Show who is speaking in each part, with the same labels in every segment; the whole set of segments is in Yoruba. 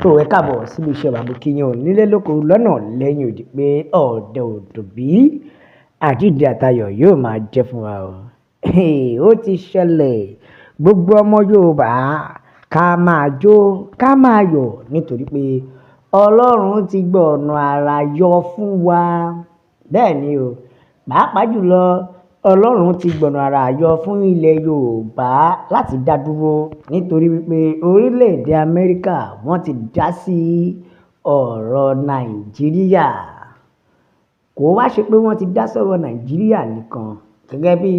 Speaker 1: Tó ẹ káàbọ̀ síbi iṣẹ́ bàbá kíyàn ò nílé lóko lọ́nà lẹ́yìn òdì pé ọ̀dẹ̀ òdò bí àjíǹde àtayọ̀ yóò máa jẹ́ fún wa o. Ó ti ṣẹlẹ̀, gbogbo ọmọ Yorùbá ká máa jó ká máa yọ̀ nítorí pé Ọlọ́run ti gbọ́ ọ̀nà àrà yọ fún wa. Bẹ́ẹ̀ ni o, pàápàá jùlọ Ọlọ́run ti gbọ̀nà àrà yọ fún ilẹ̀ Yorùbá láti dá dúró nítorí wípé orílẹ̀-èdè Amẹ́ríkà wọ́n ti dá sí ọ̀rọ̀ Nàìjíríà. Kò wá ṣe pé wọ́n ti dá sọ̀rọ̀ Nàìjíríà nìkan, gẹ́gẹ́ bí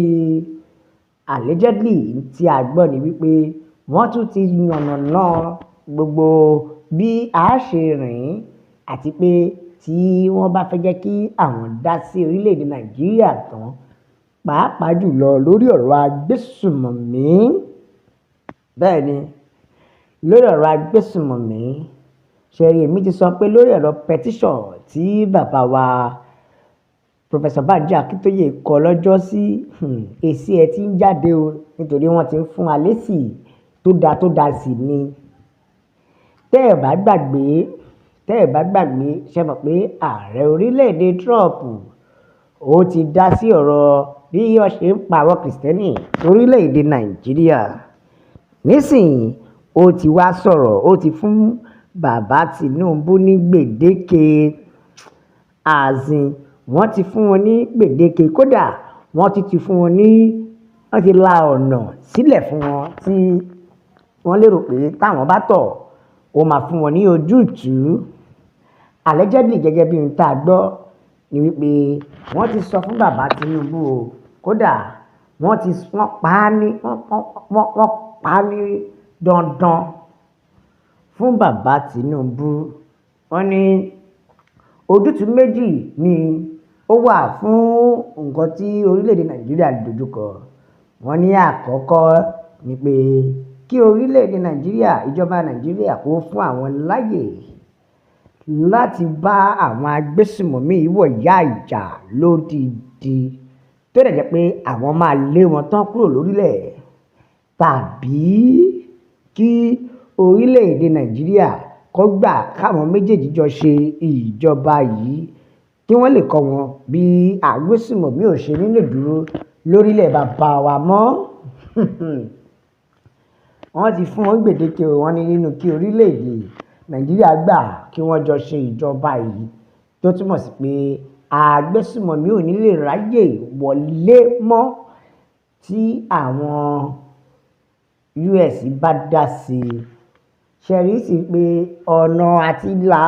Speaker 1: allegedly tí a gbọ́ ni wípé wọ́n tún ti yànnàná gbogbo bí a ṣe rìn àti pé tí wọ́n bá fẹ́ jẹ́ kí àwọn dá sí orílẹ̀-èdè Nàìjíríà tán, pàápàá jùlọ lórí ọ̀rọ̀ agbésùmọ̀mí. Bẹ́ẹ̀ ni, lórí ọ̀rọ̀ agbésùmọ̀mí, ṣé rí, èmi ti sọ pé lórí ọ̀rọ̀ petition tí bàbá wa Professor Banji Akintoye kọ lọ́jọ́sí, èsì ẹ̀ ti ń jáde o, nítorí wọ́n ti ń fún wa lésì tó da tó da sí ni. Tẹ́ ẹ̀ bá gbàgbé, tẹ́ ẹ̀ bá gbàgbé, ṣé mọ̀ pé ààrẹ orílẹ̀-èdè Trump ó ti dá sí ọ̀rọ̀ bí wọ́n ṣe ń pa àwọn Krìstẹ́nì lórílẹ̀-èdè Nàìjíríà. Nísìnyí ó ti wá sọ̀rọ̀, ó ti fún bàbá Tinubu ní gbèdéke ààzin. Wọ́n ti fún wọn ní gbèdéke, kódà wọ́n ti fún wọn ní, wọ́n ti la ọ̀nà sílẹ̀ fún wọn tí wọ́n lérò pé táwọn bá tọ̀, ó máa fún wọn ní ojútùú. Allegedly gẹ́gẹ́ bí ohun tí a gbọ́ ni wípé wọ́n ti sọ fún bàbá Tinubu o, kódà wọ́n ti wọ́n pa á ní wọ́n pa á ní dandan fún bàbá Tinubu. Wọ́n ní ojútùú méjì ni ó wà fún nǹkan tí orílẹ̀-èdè Nàìjíríà dojúkọ. Wọ́n ní àkọ́kọ́ ni pé kí orílẹ̀-èdè Nàìjíríà, ìjọba Nàìjíríà kó fún àwọn láyè láti bá àwọn agbésùmọ̀mí wọ̀yá ìjà lódidi, tó dẹ̀ jẹ́ pé àwọn máa lé wọn tán kúrò lórílẹ̀, tàbí kí orílẹ̀-èdè Nàìjíríà kó gbà káwọn méjèèjì jọ ṣe ìjọba yìí kí wọ́n lè kọ́ wọn bí agbésùmọ̀mí ò ṣe ní lè dúró lórílẹ̀ bàbá wa mọ́. Wọ́n ti fún wọn gbèdéke o, wọ́n ní nínú kí orílẹ̀-èdè Nàìjíríà gbà kí wọ́n jọ ṣe ìjọba yìí, tó túmọ̀ sí pé agbésùmọ̀mí ò ní lè ráyè wọlé mọ́ tí àwọn US bá dá sí i. Ṣé rí sí pé ọ̀nà àti là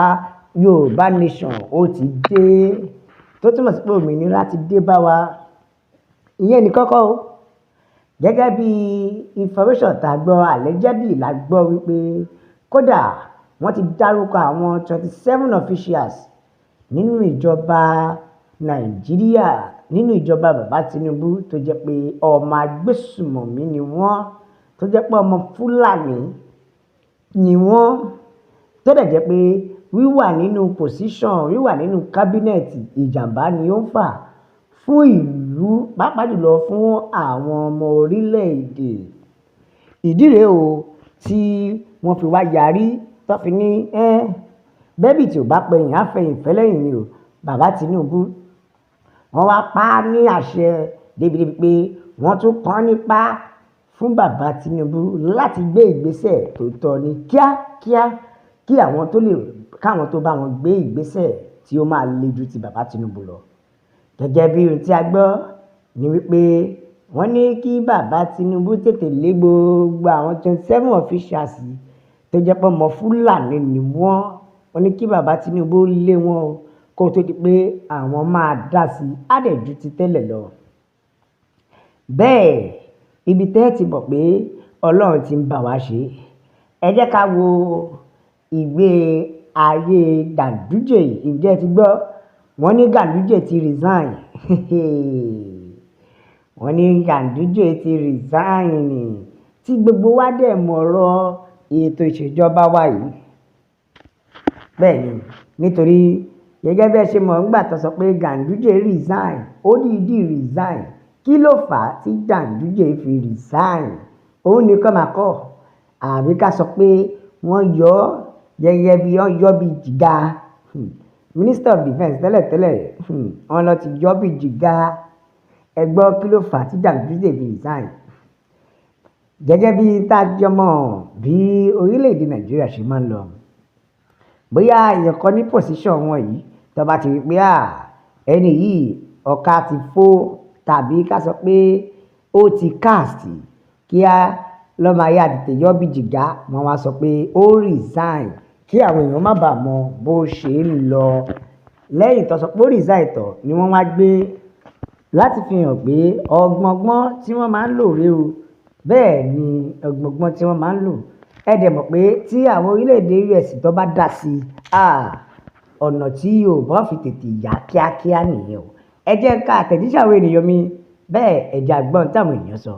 Speaker 1: Yorùbá nation ó ti dé, tó túmọ̀ sí pé òmìnira ti dé bá wa. Ìyẹn nìkan kọ́ o. Gẹ́gẹ́ bí information tá a gbọ́, allegedly la gbọ́ wípé kódà wọ́n ti dárúkọ àwọn 27 officials nínú ìjọba Nàìjíríà, nínú ìjọba bàbá Tinubu tó jẹ́ pé ọmọ agbésùmọ̀mí ni wọ́n, tó jẹ́ pé ọmọ Fúlàní ni wọ́n, tó dẹ̀ jẹ́ pé wíwà nínú position, wíwà nínú cabinet, ìjàmbá ni ó ń fà fún ìlú, pàápàá jùlọ fún àwọn ọmọ orílẹ̀-èdè. Ìdí rèé o tí wọ́n fi wá yarí, tó fi ní ẹ́ bẹ́bí tí ò bá pẹ̀yìn á fẹ̀yìn fẹ́lẹ́yìn ni o. Bàbá Tinubu wọ́n wá pa á ní àṣẹ débi débi pé wọ́n tún kàn nípa fún bàbá Tinubu láti gbé ìgbésẹ̀ tó tọ́ ní kíákíá kí àwọn tó lè káwọn tó bá wọn gbé ìgbésẹ̀ tí ó máa le ju ti bàbá Tinubu lọ. Gẹ́gẹ́ bí ohun tí a gbọ́ ni wípé wọ́n ní kí bàbá Tinubu tètè lé gbogbo àwọn 27 officials tó jẹ́ pé ọmọ Fúlàní ni wọ́n. Wọ́n ní kí bàbá Tinubu lé wọn o kó tó di pé àwọn máa dá sí i, á dẹ̀ ju ti tẹ́lẹ̀ lọ. Bẹ́ẹ̀ ibi tẹ́ ẹ ti mọ̀ pé Ọlọ́run ti ń bá wa ṣe. Ẹ jẹ́ ká wo ìgbé ayé Ganduje. Ǹjẹ́ ẹ ti gbọ́? Wọ́n ní Ganduje ti resign. Wọ́n ní Ganduje ti resign tí gbogbo wa dẹ̀ mọ̀ ọ̀rọ̀ ètò ìṣèjọba wa yìí. Bẹ́ẹ̀ ni, nítorí gẹ́gẹ́ bí ẹ ṣe mọ̀ nígbà tó sọ pé Ganduje resign, ó dìídì resign. Kí ló fà á tí Ganduje fi resign? Òun nìkan mà kọ́, àbí ká sọ pé wọ́n yọ ọ́. Gẹ́gẹ́ bí wọ́n yọ bí jìgá. Minister of Defence tẹ́lẹ̀tẹ́lẹ̀, wọ́n lọ ti yọ bí jìgá. Ẹ gbọ́, kí ló fà á tí Ganduje fi resign? Gẹ́gẹ́ bí tá a jọ mọ̀ bí orílẹ̀-èdè Nàìjíríà ṣe máa ń lọ, bóyá èèyàn kan ní position wọn yìí, tó bá ti rí pé à ẹni yìí ọ̀ka ti fó tàbí ká sọ pé ó ti cast, kíá lọ́ máa yá tètè yọ bí jìgá. Wọ́n wá sọ pé ó resign kí àwọn èèyàn má bàa mọ bó ṣe ń lọ. Lẹ́yìn tó sọ pé ó resign tán ni wọ́n wá gbé láti fi hàn pé ọgbọ̀ngbọ́n tí wọ́n máa ń lò rèé o. Bẹ́ẹ̀ ni, ọgbọ̀ngbọ́n tí wọ́n máa ń lò. Ẹ dẹ̀ mọ̀ pé tí àwọn orílẹ̀-èdè US tó bá dá sí i, ọ̀nà tí Yorùbá fi tètè yá kíákíá nìyẹn o. Ẹ jẹ́ ká àtẹ̀jíṣẹ́ àwọn ènìyàn mi. Bẹ́ẹ̀, ẹ jẹ́ a gbọ́ táwọn ènìyàn sọ.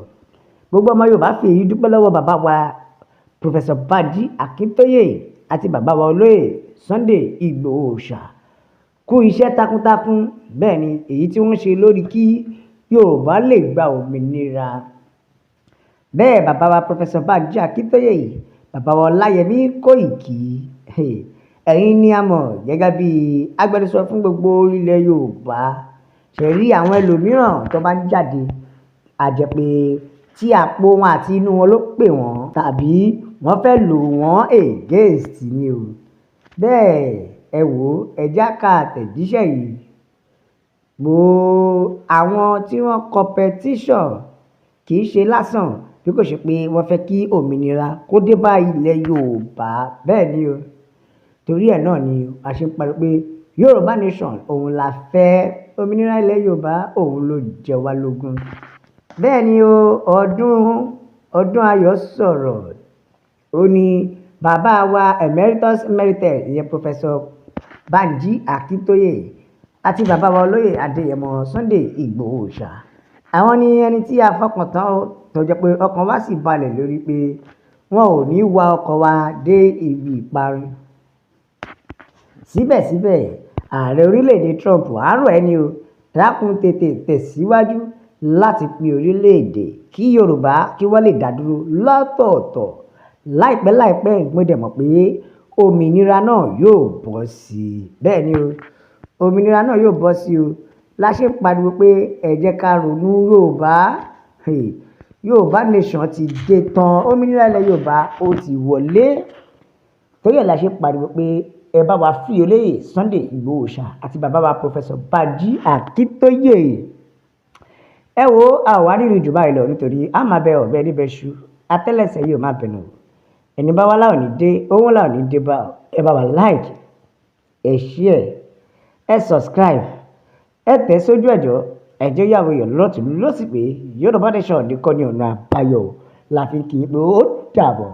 Speaker 1: Gbogbo ọmọ Yorùbá fi èyí dúpẹ́ lọ́wọ́ bàbá wa Professor Banji Akintoye àti bàbá wa olóyè Sunday Igboho Òòṣà kú iṣẹ́ takuntakun. Bẹ́ẹ̀ ni, èyí tí wọ́n ṣe lórí kí Yorùbá lè gba òmìnira. Bẹ́ẹ̀, bàbá wa Professor Banji Akintoye, bàbá wa Ọláyẹmí Kóìkì, ẹ̀yin ni a mọ̀ gẹ́gẹ́ bí agbẹnusọ fún gbogbo ilẹ̀ Yorùbá. Ṣe rí àwọn ẹlòmíràn tó bá ń jáde, a jẹ́ pé tí àpò wọn àti inú wọn ló pè wọ́n tàbí wọ́n fẹ́ lò wọ́n against ni o. Bẹ́ẹ̀, ẹ wò ó, ẹ já ka àtẹ̀jíṣẹ́ yìí. Gbogbo àwọn tí wọ́n kọ petition kì í ṣe lásán bí kò ṣe pé wọ́n fẹ́ kí òmìnira kó dé bá ilẹ̀ Yorùbá. Bẹ́ẹ̀ ni o. Torí ẹ̀ náà ni a ṣe ń pariwo pé Yorùbá nation òun la fẹ́, òmìnira ilẹ̀ Yorùbá òun ló jẹ wá lógún. Bẹ́ẹ̀ ni o, ọdún ayọ̀ sọ̀rọ̀. Ó ní bàbá wa emeritus emeritus, ìyẹn Professor Banji Akintoye, àti bàbá wa olóyè Adéyẹmọ Sunday Igboho Òòṣà, àwọn ni ẹni tí a fọkàn tán tó jẹ́ pé ọkàn wa sì balẹ̀ lórí pé wọn ò ní wa ọkọ̀ wa dé ibi ìparun. Síbẹ̀síbẹ̀, ààrẹ orílẹ̀-èdè Trump, àárọ̀ ẹni o, dákun tètè tẹ̀síwájú láti pín orílẹ̀-èdè kí Yorùbá kí wọ́n lè dá dúró lọ́tọ̀ọ̀tọ̀. Láìpẹ́ láìpẹ́, mo dẹ̀ mọ̀ pé òmìnira náà yóò bọ́ sí i. Bẹ́ẹ̀ ni o, òmìnira náà yóò bọ́ sí i o. La ṣe ń pariwo pé ẹ jẹ́ ká ronú Yorùbá. Yorùbá nation ti dé tán, òmìnira ilẹ̀ Yorùbá ó ti wọlé. Torí ẹ̀ la ṣe ń pariwo pé ẹ bá wa free olóyè Sunday Igboho Òòṣà àti bàbá wa Professor Banji Akintoye. Ẹ wo, a ò wá nínú jù báyìí lọ nítorí a máa bẹ ọ̀bẹ níbẹ̀ ṣu atẹ́lẹsẹ̀ yìí ò má bẹ̀nu. Ẹni bá wá láò ní dé, òun láò ní dé bá. Ẹ bá wa like, ẹ share, ẹ subscribe, ẹ tẹ̀ sójú ẹ̀jọ́ ẹ̀jọ́ yàwó èèyàn lọ́tùn lọ́sì pé Yorùbá nation nìkan ni ọ̀nà àbáyọ la fi kì í pé ó dàbọ̀.